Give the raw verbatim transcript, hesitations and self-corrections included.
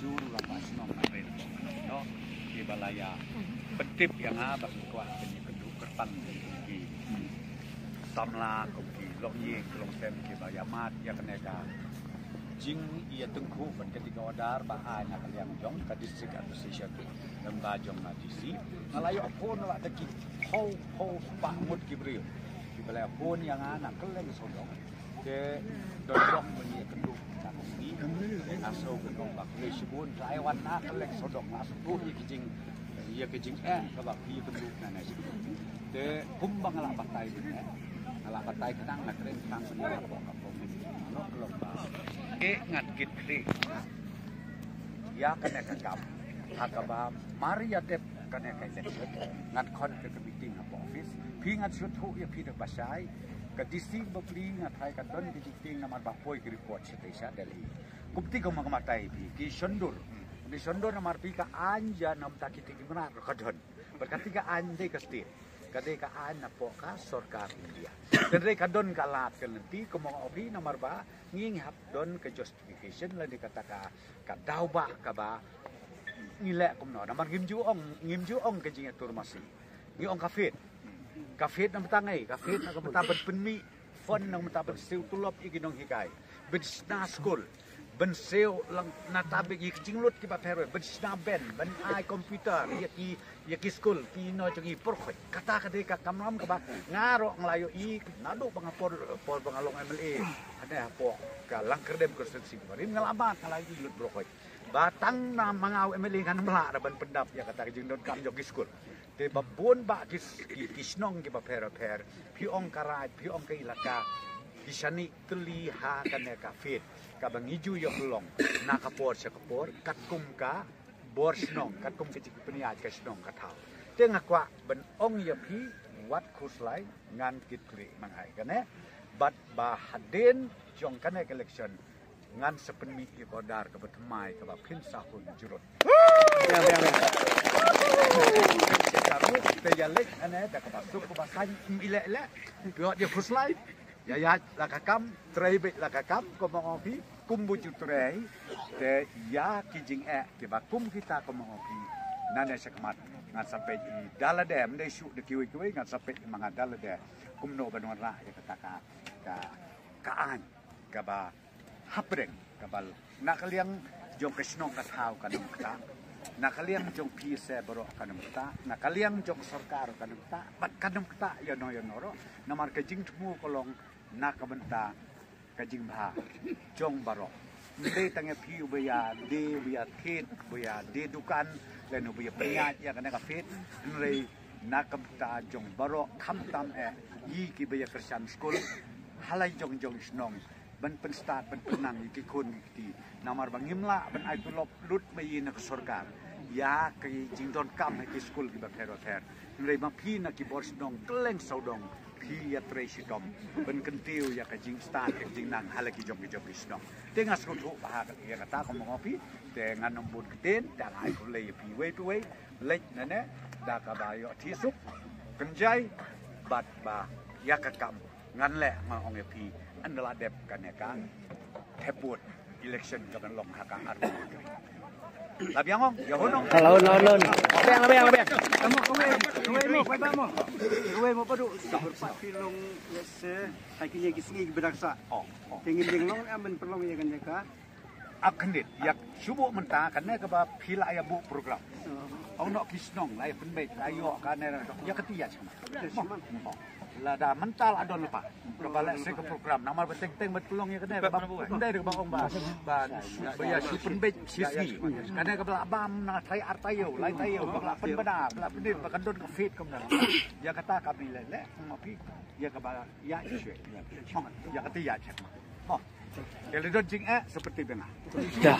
Dur la ba shnong na pen. No, ki ba la ïa pyntip ïa nga ba ki kwah ban ïakynduh kyrpang ki samla kum ki longïing ki longsem ki ba ïa mad ïa kane ka jingïatyngkhuh bad kane ka order ba ai na ka liang jong ka District Administration, lem bad jong ka D C. Nga la ïoh phone la da ki phew phew spah ngut ki briew ki ba la ïa phone ïa nga na kylleng sawdong. Te don jong ban ïakynduh na ka sngi. Nga sngew ban ong ba khublei shibun, trai wan na kylleng sawdong, nga sngewthuh ïa ki jing, ïa ki jingeh kaba phi ïakynduh na ne. Te kumba nga la batai bynta, nga la batai khnang, nga kren khnang ban ïa ka pok ka pok. Noh ka long ba, eh, ngan kit khlieh ïa kane ka kam ha kaba mar ïa dep kane ka election, ngan khot ka meeting hapoh office. Phi, ngan sngewthuh ïa phi da ba shai. Ka D C ba plie nga tharai ka don ka jingtieng namar ba poi ka report shatei sha Delhi. Kumta kumba nga batai phi, ki shondur, ki shondur namar phi ka aiñ ïa namar ta ki, ki mrad ka don. Bad kata ka aiñ dei ka state, ka dei ka aiñ napoh ka sorkar India. Hynrei ka don ka lad ka lynti, kumba nga ong phi, namar ba ngi hap don ka justification lane kata ka, ka daw ba kaba ngi leh kumno. Namar ngim ju ong, ngim ju ong ka jingïatur masi. Ngi ong ka fete. Ka fete na bynta ngi, ka fete na ka bynta ban pynmih fund, na ka bynta ban siew tulop ïa ki nonghikai, ban shna skul, ban siew lang nangta bad ïa ki jinglut kiba pher, ban shna bench, ban ai computer ïa ki, ïa ki skul, ki nongshong shnong baroh khoit. Kata ka dei ka kamram kaba nga ruh nga la ïohi naduh ba nga por, por ba nga long M L A. Hynrei hapoh ka Langkyrdem constituency kaba rim nga la mad, nga la ïohi lut baroh khoit. Ba tang na ma nga u M L A ngan ym lah ruh ban pyndap ïa kata ka jingdonkam jong ki skul. Te ba bun bah ki, ki, ki shnong kiba pher pher, phi ong ka raid, phi ong ka ilaka, ki shaniah tylli ha kane ka fete kaba ngi ju ïoh long na ka por sha ka por, katkum ka bor shnong, katkum ka jingpynïaid ka shnong ka thaw. Te nga kwah ban ong ïa phi, wat khuslai, ngan kit khlieh ma nga ïa kane. Bad ba hadien jong kane ka election ngan sa pynmih ïa ka order kaba thymmai kaba phin sa hun jurut. Ïa, ïa, ïa. Te ïa leit ane da kaba suk kaba saiñ, ym ïaleh leh. Phi ïoh ïa khuslai. Ïa ïaid la ka kam, trei beit la ka kam, kumba ong phi, kumba ju trei. Te ïa ki jingeh kiba kum kita, kumba ong phi, nane shakhmat ngan sa peit ïa da lade, ym dei shuh da kiwei kiwei, ngan sa peit ïa ma nga da lade kumno ban wanrah ïa kata ka, ka, ka aiñ kaba hapdeng, kaba na ka liang jong ka shnong ka thaw kan ym ktah, na ka liang jong phi se baroh kan ym ktah, na ka liang jong sorkar kan ym ktah, bad kan ym ktah ïano ïano ruh. Namar ka jingthmu ka long na ka bynta ka jingbha jong baroh. Ym dei tang ïa phi uba ïa die, uba ïa thied, uba ïa die dukan, lane uba ïa pynïaid ïa kane ka fete, hynrei na ka bynta jong baroh, khamtam eh ïa kiba ïa kyrshan skul ha la jong jong shnong, ban pynstad, ban pynnang ïa ki khun ki kti. Namar ba ngim lah ban ai tulop lut ma ïa na ka sorkar ïa ki jingdonkam ha ki skul kiba pher pher. Hynrei ma phi na ki bor shnong kylleng sawdong, phi ïa trei shitom ban kyntiew ïa ka jingstad, ïa ka jingnang ha la ki jong ki jong ki shnong. Te nga sngewthuh bha ïa kata, kumba ong phi. Te ngan ym bun ktien, te nga ai khublei ïa phi iwei pa iwei. Leit nane da kaba ïoh thiah suk, kynjai, bad ba ïa ka kam ngan leh, nga ong ïa phi, ynda la dep kane ka thep vote election ka ban long ha ka arphew tarik. La biang ong, ïa hon ong. La hon, la hon, la hon. La biang, la biang, la biang. Tamo kawei, kawei mo, kawei mo. Kawei mo, padu. Sa, sa. Phi long, let's say, ha kine ki sngi kiba dang sah. Oh, oh. Te ngin dang long, eh, ban pynlong ïa kane ka. Ak khyndiat, ïa shu buh mynta kane kaba phi la ïa buh program. Ong noh ki shnong la ïa pynbeit, la ïoh kane, ïa kata ïa shim. Lada mynta la don lypa kaba leh sa ka program, namar ba teng teng ba pynlong ïa kane ba, ym dei ba ong ba, ba ïa shu pynbeit shisha. Kane kaba la bam na tharai ar taïew, lai taïew, ba la pynbna, ba la pynbeit, ba kan don ka fete kumne. Ïa kata kaba leh leh, ong ma phi, ïa kaba ïa shu, ïa kata ïa shim. Oh. Ïa la don jingeh seperti bynta. Dah.